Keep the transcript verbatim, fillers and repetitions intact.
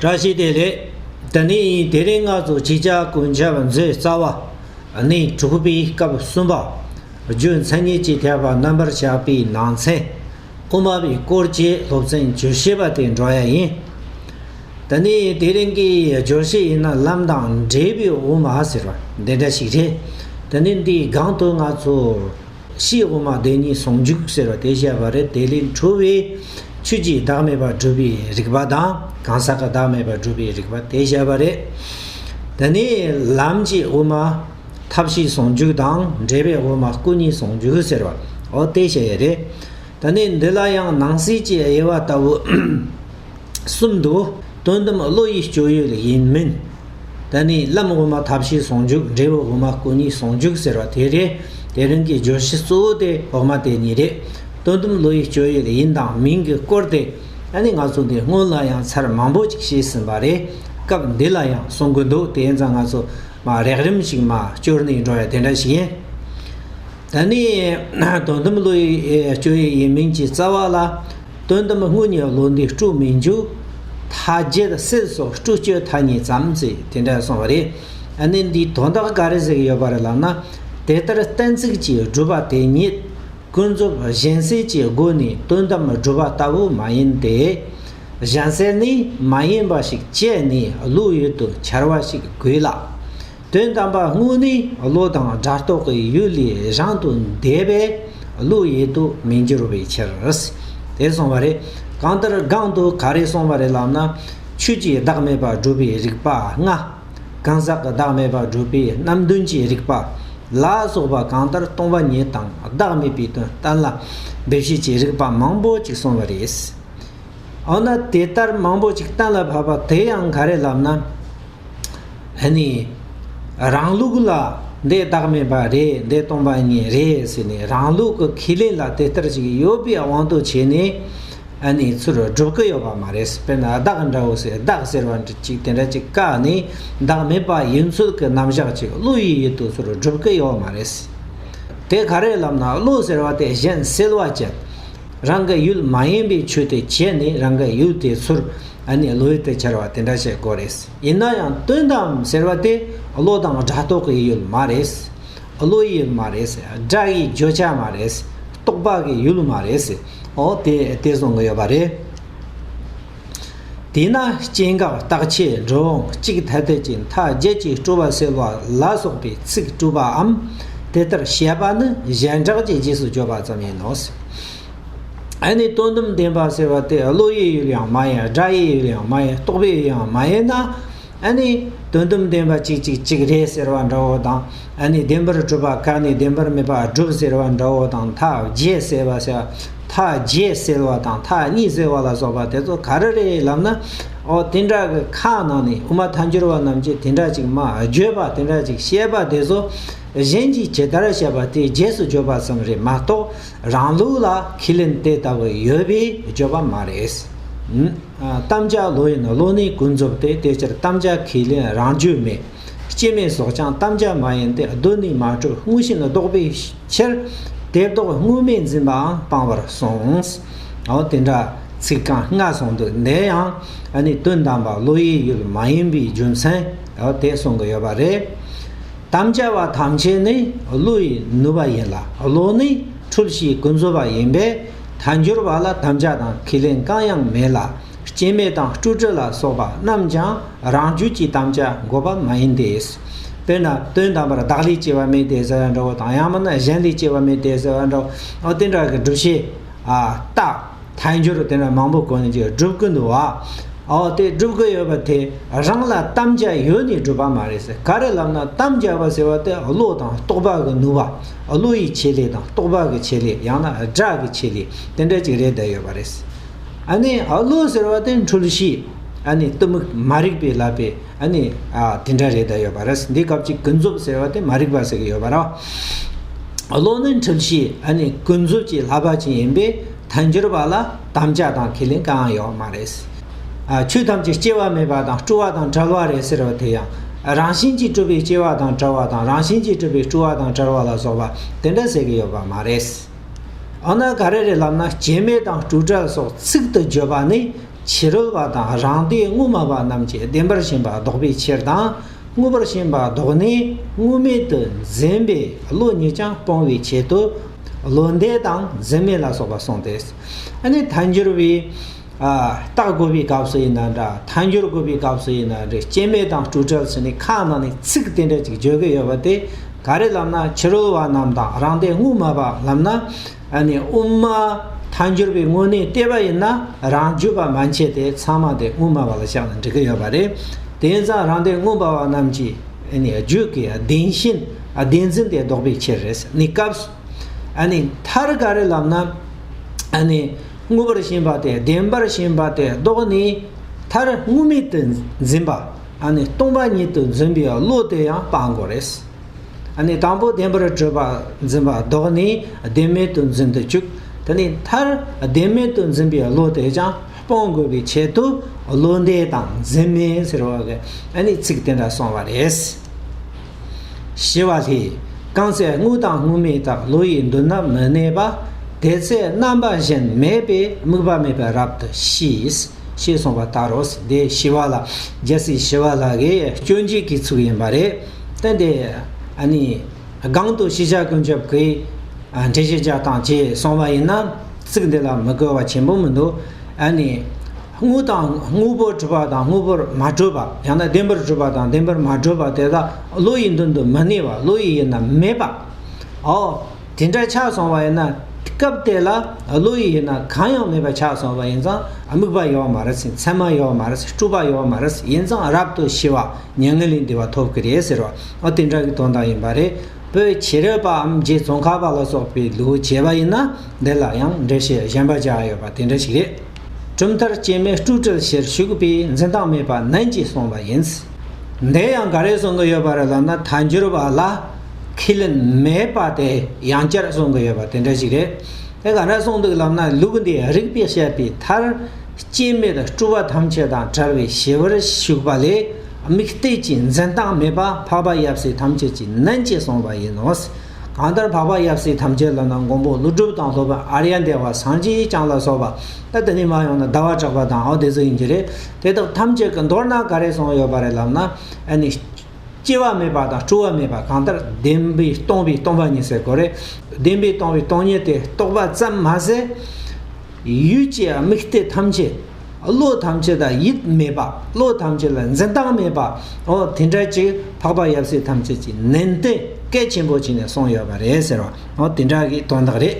བཀྲ་ཤིས་བདེ་ལེགས། དེ་ནས་དེ་རིང་ང་ཚོ་ཆོས་ལྕགས་ཀུན་ཁྱབ་མཛོད་རྩ་བ་གནས་དྲུག་པའི་སྐབས་གསུམ་པ། རྒྱུ་མཚན་ཉིད་ཀྱི་ཐེག་པ་རྣམ་པར་དཔྱད་པའི་ནང་ཚན། དབུ་མ་པའི་སྐོར་གྱི་སློབ་ཚན་བཅུ་བཞི་པ་དེ་འགྲོ་ཡ་ཡིན། དེ་ནས་དེ་རིང་གི་བརྗོད་གཞི་ཡིན་ན་ལམ་དང་འབྲས་བུའི་དབུ་མ་ཟེར་བ་འདི་འདྲ་ཞིག་རེད། དེ་ནས་འདིའི་སྒང་དུ་ང་ཚོ། ཕྱིའི་དབུ་མ་བདེན་གཉིས་ཟུང་འཇུག་ཟེར་བ་དེ་བཤད་པ་རེད། དེ་ལས་འཕྲོས་པའི་ཆོས་ཀྱི་བདག་མེད་པ་སྒྲུབ་པའི་རིགས་པ་དང་གང་ཟག་གི་བདག་མེད་པ་སྒྲུབ་པའི་རིགས་པ་དེ་བཤད་པ་རེད། དེ་ནས་ལམ་གྱི་དབུ་མ་ཐབས་ཤེས་ཟུང་འཇུག་དང་འབྲས་བུའི་དབུ་མ་སྐུ་གཉིས་ཟུང་འཇུག་ཟེར་བ་འོ་དེ་བཤད་ཡ་རེད། དེ་ནས་འདི་ལ་ཡང་ནང་གསེས་ཀྱི་དབྱེ་བ་ལྟ་བུ། གསུམ་དུ། དོན་དམ་བློ་ཡི་སྤྱོད་ཡུལ་ཡིན་མིན། ད་ནི་ལམ་དབུ་མ་ཐབས་ཤེས་ཟུང་འཇུག་འབྲས་བུ་དབུ་མ་སྐུ་གཉིས་ཟུང་འཇུག་ཟེར་བ་དེ་རེད། དེ་རིང་གི་བརྗོད་གཞི་གཙོ་བོ་དེ་དབུ་མ་དེ་གཉིས་རེད། དོན་དམ་བློ་ཡི་སྤྱོད་ཡུལ་ཡིན་དང་མིན་གྱི་སྐོར་དེ། ཨ་ནི་ང་ཚོ་འདི་སྔོན་ལ་ཡང་ཚར་མང་པོ་ཅིག་བཤད་ཟིན་པ་རེད། སྐབས་འདི་ལ་ཡང་གསུང་གི་འདུག་དེ་ཡིན་ཙང་ང་ཚོ་མ་རེག་རིམ་ཞིག་མ་སྐྱོར་ནས་འགྲོ་ཡ་དེ་འདྲ་ཞིག་ཡིན། ད་ནི་དོན་དམ་བློ་ཡི་སྤྱོད་ཡུལ་ཡིན་མིན་གྱི་རྩ་བ་ལ། དོན་དམ་དངོས་ཉིད་བློ་འདས་སྤྲོས་མི་འཇུག་མཐའ་བརྒྱད་སེལ་སོགས་སྤྲོས་བཅོས་མཐའ་གཉིས་ཙམ་ཟེར་དེ་འདྲ་གསུངས་པ་རེད། ཨ་ནི་འདིའི་དོན་དག་ག་རེ་ཟེར་གྱི་ཡོད་པ་རེད་ལབ་ན། དེ་ལྟར་གཏན་ཚིགས་ཀྱིས་སྒྲུབ་པ་དེ་ཉིད་ཀུན་རྫོབ་གཞན་སེལ་གྱི་སྒོ་ནས་དོན་དམ་སྒྲུབ་པ་ལྟ་བུ་མ་ཡིན་ཏེ། གཞན་སེལ་ནི་མ་ཡིན་པ་ཞིག་བཅད་ནས་བློ་ཡུལ་དུ་འཆར་བ་ཞིག་དགོས་ལ། དོན་དམ་པ་དངོས་ནི་བློ་དང་སྒྲ་རྟོག་གི་ཡུལ་ལས་གཞན་དུ་འདས་པས་བློ་ཡུལ་དུ་མི་འགྱུར་བའི་ཕྱིར། དེ་གསུངས་པ་རེད། གང་ལྟར་སྒང་དུ་ག་རེ་གསུངས་པ་རེད་ལབ་ན། ཆོས་ཀྱི་བདག་མེད་པ་སྒྲུབ་པའི་རིགས་པ་ལྔ། གང་ཟག་གི་བདག་མེད་པ་སྒྲུབ་པའི་རྣམ་བདུན་གྱི་རིགས་པ་ལ་སོགས་པ་གང་ལྟར་སྟོང་པ་ཉིད་དང་བདག་མེད་པའི་དོན་གཏན་ལ་འབེབས་བྱེད་ཀྱི་རིགས་པ་མང་པོ་ཅིག་གསུངས་པ་རེད། འོ་ན་དེ་ལྟར་མང་པོ་ཅིག་གཏན་ལ་ཕབ་པ་དེ་ཡང་ག་རེ་ལབ་ན། ཨ་ནི། རང་ལུགས་ལ་འདི་བདག་མེད་པ་རེད། འདི་སྟོང་པ་ཉིད་རེད་ཟེར་ནས་རང་ལུགས་ཀྱི་ཁས་ལེན་ལ་དེ་ལྟར་ཞིག་ཡོད་པའི་དབང་དུ་བྱས་ནས། ཨ་ནི་ཚུར་སྒྲུབ་ཀྱི་ཡོད་པ་མ་རེད། དཔེར་ན་བདག་འདྲ་བོ་ཟེར་བདག་ཟེར་བ་འདྲ་ཅིག་དེ་འདྲ་ཅིག་བཀག་ནས་བདག་མེད་པ་ཡིན་ཚུལ་གྱི་རྣམ་གཞག་ཅིག་བློ་ཡི་ཡུལ་དུ་ཚུར་སྒྲུབ་ཀྱི་ཡོད་མ་རེད། དེ་ག་རེ་ལབ་ན་བློ་ཟེར་བ་དེ་གཞན་སེལ་བ་ཅན། རང་གི་ཡུལ་མ་ཡིན་པའི་ཆོས་དེ་བྱས་ནས་རང་གི་ཡུལ་དེ་ཚུར་ཨ་ནི་བློ་ཡུལ་དུ་འཆར་བ་དེ་འདྲ་བྱེད་དགོས་རེད། ཡིན་ན་ཡང་དོན་དམ་ཟེར་བ་དེ་བློ་དང་སྒྲ་རྟོག་གི་ཡུལ་མ་རེད། བློ་ཡི་ཡུལ་མ་རེད། སྒྲ་ཡི་བརྗོད་བྱ་མ་རེད། རྟོག་པ་གི་ཡུལ་མ་རེད། འོ་དེ་དེ་གསུང་གི་ཡོད་པ་རེད། དེས་ན་སྐྱེ་འགག་རྟག་ཆད་འགྲོ་འོང་གཅིག་ཐ་དད་ཀྱི་མཐའ་བརྒྱད་ཀྱི་སྤྲོས་པ་སེལ་བ་ལ་སོགས་པའི་ཚིག་སྤྲོས་པའམ། དེ་ལྟར་བཤད་པ་ནི་གཞན་གྲགས་ཀྱི་རྗེས་སུ་བརྗོད་པ་ཙམ་ཡིན་ནོ། ཨ་ནི་དོན་དམ་བདེན་པ་ཟེར་བ་དེ་བློ་ཡི་ཡུལ་ཡང་མ་ཡིན། སྒྲ་ཡི་ཡུལ་ཡང་མ་ཡིན། རྟོག་པའི་ཡུལ་ཡང་མ་ཡིན་ན། ཨ་ནི་དོན་དམ་བདེན་པ་གཅིག་གཅིག་གཅིག་རེད་ཟེར་བ་འདྲ་བོ་དང་། ཨ་ནི་བདེན་པར་གྲུབ་པ་བཀག་ནས་བདེན་པར་མེད་པ་སྒྲུབ་ཟེར་བ་འདྲ་བོ་དང་། མཐའ་བརྒྱད་ཟེར་བ་ཟེར་བ། མཐའ་བརྒྱད་ཟེར་བ་དང་མཐའ་གཉིས་ཟེར་བ་ལ་སོགས་པ་དེ་ཚོ་ག་རེ་རེད་ལབ་ན། ཨོ་དེ་འདྲ་གི་ཁ་ནང་ནས་དབུ་མ་ཐལ་འགྱུར་བ་རྣམས་ཀྱིས་དེ་འདྲ་ཅིག་མ་བརྗོད་པ་དེ་འདྲ་ཅིག་བཤད་པ་དེ་ཚོ་གཞན་གྱིས་ཇི་ལྟར་བཤད་པ་དེའི་རྗེས་སུ་བརྗོད་པ་ཙམ་རེད་མ་གཏོགས། རང་ལུགས་ལ་ཁས་ལེན་དེ་ལྟ་བུ་ཡོད་པའི་བརྗོད་པ་མ་རེད། ཨ། དམ་བཅའ་བློ་ཡིན་བློ་ནི་ཀུན་རྫོབ་སྟེ། དེ་ཕྱིར་དམ་བཅའ་ཁས་ལེན་རང་རྒྱུད་མེད། སྐྱེ་མེད་སོགས་ཀྱང་དམ་བཅའ་མ་ཡིན་ཏེ། གདོད་ནས་མ་གྲུབ་དངོས་ཞེན་ལྡོག་པའི་ཕྱིར། དེ་ལྡོག་དངོས་མེད་འཛིན་པའང་སྤང་བར་གསུངས། འོ་དེ་འདྲ་ཚིག་རྐང་ལྔ་གསུངས་འདུག་འདི་ཡང་ཨ་ནི་དོན་དམ་པ་བློ་ཡི་ཡུལ་མ་ཡིན་པའི་རྒྱུ་མཚན་འོ་དེ་གསུང་གི་ཡོད་པ་རེད། དམ་བཅའ་བ་ཐམས་ཅད་ནི་བློ་ཡི་ནུས་པ་ཡིན་ལ། བློ་ནི་འཁྲུལ་ཤེས་ཀུན་རྫོབ་པ་ཡིན་པས། ཐལ་འགྱུར་བ་ལ་དམ་བཅའ་དང་ཁས་ལེན་གང་ཡང་མེད་ལ། སྐྱེ་མེད་དང་སྤྲོས་བྲལ་ལ་སོགས་པ་རྣམས་ཀྱང་རང་རྒྱུད་ཀྱི་དམ་བཅའ་འགོག་པ་མ་ཡིན་ཏེ། དཔེར་ན་དོན་དམ་པར་བདག་ལས་སྐྱེ་བ་མེད་དེ་ཟེར་བ་འདྲ་བོ་དང་། ཡང་མིན་ན་གཞན་ལས་སྐྱེ་བ་མེད་དེ་ཟེར་བ་འདྲ་བོ། འོ་དེ་འདྲ་གི་སྒྲུབ་བྱེད་ཨ་རྟགས། ཐལ་འགྱུར་དེ་འདྲ་མང་པོ་གོ་ནས་ཅིག་སྒྲུབ་ཀྱི་འདུག་བ། འོ་དེ་སྒྲུབ་ཀྱི་ཡོད་པ་དེ་རང་ལ་དམ་བཅའ་ཡོད་ནས་སྒྲུབ་པ་མ་རེད་ཟེར། ག་རེ་ལབ་ན་དམ་བཅའ་བ་ཟེར་བ་དེ་བློ་དང་རྟོག་པ་གི་ནུས་པ། བློ་ཡི་ཆེད་ལས་དང་རྟོག་པ་གི་ཆེད་ལས། ཡང་ན་སྒྲ་གི་ཆེད་ལས་དེ་འདྲ་ཅིག་རེད་བསྡད་ཡོད་པ་རེད། ཨ་ནི་བློ་ཟེར་བ་དེ་འཁྲུལ་ཤེས། ཨ་ནི་གཏི་མུག་མ་རིག་པའི་བསླབ་པའི། ཨ་ནི་ཨ་དེ་འདྲ་རེད་བསྡད་ཡོད་པ་རེད། འདི་སྐབས་ཀྱི་ཀུན་རྫོབ་ཟེར་བ་དེ་མ་རིག་པ་ཟེར་གྱི་ཡོད་པ་རེད། བློ་ནི་འཁྲུལ་ཤེས་ཨ་ནི་ཀུན་རྫོབ་ཀྱི་བསླབ་པ་ཅན་ཡིན་པས། ཐལ་འགྱུར་བ་ལ་དམ་བཅའ་དང་ཁས་ལེན་གང་ཡང་ཡོད་མ་རེད། ཨ་ཆོས་ཐམས་ཅད་སྐྱེ་བ་མེད་པ་དང་སྤྲོས་པ་དང་བྲལ་བ་རེད་ཟེར་བ་དེ་ཡང་རང་བཞིན་གྱིས་གྲུབ་པའི་སྐྱེ་བ་དང་བྲལ་བ་དང་རང་བཞིན་གྱིས་གྲུབ་པའི་སྤྲོས་པ་དང་བྲལ་བ་ལ་སོགས་པ་དེ་འདྲ་ཟེར་གྱི་ཡོད་པ་མ་རེད། འོ་ན་ག་རེ་རེད་ལབ་ན་སྐྱེ་མེད་དང་སྤྲོས་བྲལ་སོགས་ཚིག་ཏུ་བརྗོད་པ་ནི་ ཕྱི་རོལ་པ་དང་རང་སྡེ་དངོས་སྨྲ་བ་རྣམས་ཀྱིས་བདེན་པར་ཞེན་པ་ལྡོག་པའི་ཕྱིར་དང་། དངོས་པོར་ཞེན་པ་ལྡོག་ནས་དངོས་མེད་དུ་འཛིན་པའི་བློ་ཉིད་ཀྱང་སྤོང་བའི་ཆེད་དུ། བློ་འདས་དང་འཛིན་མེད་ལ་སོགས་པ་གསུངས་ཏེ། ཨ་ནི་ཐལ་འགྱུར་བའི་ཨ། རྟགས་འགོད་པའི་སྐབས་སུ་ཡིན་ན་འདྲ། ཐལ་འགྱུར་འགོད་པའི་སྐབས་སུ་ཡིན་ན་འདྲ། སྐྱེ་མེད་དང་སྤྲོས་བྲལ་ཟེར་ནས་ཁ་ནང་ནས་ཚིག་དེ་འདྲ་ཅིག་བརྗོད་ཀྱི་ཡོད་པ་དེ་ག་རེ་ལབ་ན། ཕྱི་རོལ་པ་རྣམས་དང་རང་སྡེ་དངོས་སྨྲ་བ་ལབ་ན། ཨ་ནི་དབུ་མ་ཐལ་འགྱུར་བའི་ངོས་ནས་བལྟས་པ་ཡིན་ན་རང་རྒྱུད་པ་མན་ཆད་དེ་ཚང་མ་དེ་དངོས་སྨྲ་བ་ལ་བཞག་ན་འགྲིག་གི་ཡོད་པ་རེད། དེ་ཡིན་ཙང་རང་སྡེ་དངོས་སྨྲ་བ་རྣམས་ཀྱི་ཨ་ནི་རྒྱུད་ཀྱི་བདེན་ཞེན་བདེན་འཛིན་དེ་ལྡོག་པའི་ཕྱིར་རེད། ནི་སྐབས་སུ། ཨ་ནི་མཐར་ག་རེ་ལབ་ན། ཨ་ནི་དངོས་པོར་ཞེན་པ་དེ་བདེན་པར་ཞེན་པ་དེ་ལྡོག་ནས་མཐར་དངོས་མེད་དུ་འཛིན་པ། ཨ་ནི་སྟོང་པ་ཉིད་དུ་འཛིན་པའི་བློ་དེ་ཡང་སྤང་དགོས་རེད། ཨ་ནི་དང་པོ་བདེན་པར་གྲུབ་པ་འཛིན་པ་ལྡོག་ནས་བདེན་མེད་དུ་འཛིན་དུ་བཅུག་དེ་ནས་མཐར་བདེན་མེད་དུ་འཛིན་པའི་བློ་དེ་ཀྱང་སྤོང་དགོས་པའི་ཆེད་དུ་བློ་འདས་དང་འཛིན་མེད་ཟེར་བ་གི་ཨ་ནི་ཚིག་དེ་འདྲ་གསུངས་པ་རེད། ཞི་བ་ལྷས། གང་ཚེ་དངོས་དང་དངོས་མེད་དག་བློ་ཡིས་མདུན་ན་མི་གནས་པ། དེ་ཚེ་རྣམ་པ་གཞན་མེད་པས་དམིགས་པ་མེད་པར་རབ་ཏུ་ཤེས། ཞེས་གསུངས་པ་ལྟར་རོ། འདི་ཞི་བ་ལྷ། རྒྱལ་སྲས་ཞི་བ་ལྷ་གི་སྤྱོད་འཇུག་གི་ཚིག་ཡིན་པ་རེད། ད་འདི་ཨ་ནི་སྒང་དུ་ཤེས་བྱ་ཀུན་ཁྱབ་ཀྱི་ཨ་འགྲེལ་བཤད་རྒྱག་སྟངས་བཅས་གསུངས་པ་ཡིན་ན་ཚིག་འདི་ལ་མི་གོ་བ་ཆེན་པོ་མི་འདུག་ཨ་ནི་དངོས་དང་དངོས་པོར་གྲུབ་པ་དང་དངོས་པོར་མ་གྲུབ་པ། ཡང་ན་བདེན་པར་གྲུབ་པ་དང་བདེན་པར་མ་གྲུབ་པ་དེ་དག་བློ་ཡི་མདུན་དུ་མི་གནས་པ། བློ་ཡི་ཡུལ་ན་མེད་པ། ཨོ། དེ་འདྲ་ཆགས་སོང་བ་ཡིན་ན། སྐབས་དེ་ལ་བློ་ཡི་ཡུལ་ན་གང་ཡང་མེད་པ་ཆགས་སོང་བ་ཡིན་ཙང་དམིགས་པ་ཡོད་མ་རེད་ཟེར། མཚན་མ་ཡོད་མ་རེད་ཟེར། སྤྲོས་པ་ཡོད་མ་རེད་ཟེར། ཡིན་ཙང་རབ་ཏུ་ཞི་བ་མྱ་ངན་ལས་འདས་པ་ཐོབ་ཀྱི་རེད་ཟེར་བ། ཨོ། དེ་འདྲ་གི་དོན་དག་ཡིན་པ་རེད། བོད་ཕྱི་རོལ་པའམ་རྗེ་ཙོང་ཁ་པ་ལ་སོགས་པའི་ལུགས་བྱས་པ་ཡིན་ན་འདི་ལ་ཡང་འགྲེལ་བཤད་གཞན་པ་རྒྱག་ཡོད་པ་དེ་འདྲ་ཞིག་རེད། གྲུབ་མཐར་སྐྱེ་མེད་སྤྲོས་བྲལ་ཕྱིར་ཞུགས་པའི་འཛིན་སྟངས་མེད་པ་ནན་གྱིས་གསུངས་པ་ཡིན། འདི་ཡང་ག་རེ་གསུང་གི་ཡོད་པ་རེད་ལབ་ན། ཐལ་འགྱུར་བ་ལ་ཁས་ལེན་མེད་པ་དེ་ཡང་བསྐྱར་གསུང་གི་ཡོད་པ་དེ་འདྲ་ཞིག་རེད། དེ་ག་འདྲ་གསུངས་འདུག་ལབ་ན། ལུགས་འདིས་རིགས་པས་དཔྱད་པའི་མཐར། སྐྱེ་མེད་སྤྲོས་པ་ཐམས་ཅད་དང་བྲལ་བའི་ཞི་བར་ཞུགས་པ་ལས། དམིགས་གཏད་ཀྱི་འཛིན་སྟངས་མེད་པ་འཕགས་པ་ཡབ་སྲས་ཐམས་ཅད་ཀྱིས་ནན་གྱིས་གསུངས་པ་ཡིན་ནོ། གང་ལྟར་འཕགས་པ་ཡབ་སྲས་ཐམས་ཅད་ལབ་ན་མགོན་པོ་ཀླུ་སྒྲུབ་དང་སློབ་དཔོན་ཨཱརྱ་དེ་བ་སངས་རྒྱས་བསྐྱངས་ལ་སོགས་པ། ད་དེ་ནས་མར་ཡོང་ན་ཟླ་བ་གྲགས་པ་དང་ཨོ་དེ་ཚོ་ཡིན་གྱི་རེད། དེ་དག་ཐམས་ཅད་ཀྱི་མདོར་ན་ག་རེ་གསུངས་ཡོད་པ་རེད་ལབ་ན། ཨ་ནི། སྐྱེ་བ་མེད་པ་དང་སྤྲོས་པ་མེད་པ། གང་ལྟར་བདེན་པས་སྟོང་པའི་སྟོང་པ་ཉིད་ཟེར་དགོས་རེད། བདེན་པས་སྟོང་པའི་སྟོང་ཉིད་དེ་རྟོགས་པ་ཙམ་མ་ཟད། ཡུལ་གྱི་དམིགས་གཏད་ཐམས་ཅད། བློ་ཐམས་ཅད་ལ་ཡིད་མེད་པ། བློ་ཐམས་ཅད་ལ་འཛིན་སྟངས་མེད་པ། འོ་དེ་འདྲ་ཅིག་འཕགས་པ་ཡབ་སྲས་ཐམས་ཅད་ཀྱིས་ནན་ཏན་གལ་ཆེན་པོ་བྱས་ནས་གསུངས་ཡོད་པ་རེད་ཟེར་བ། འོ་དེ་འདྲ་གི་དོན་དག་རེད།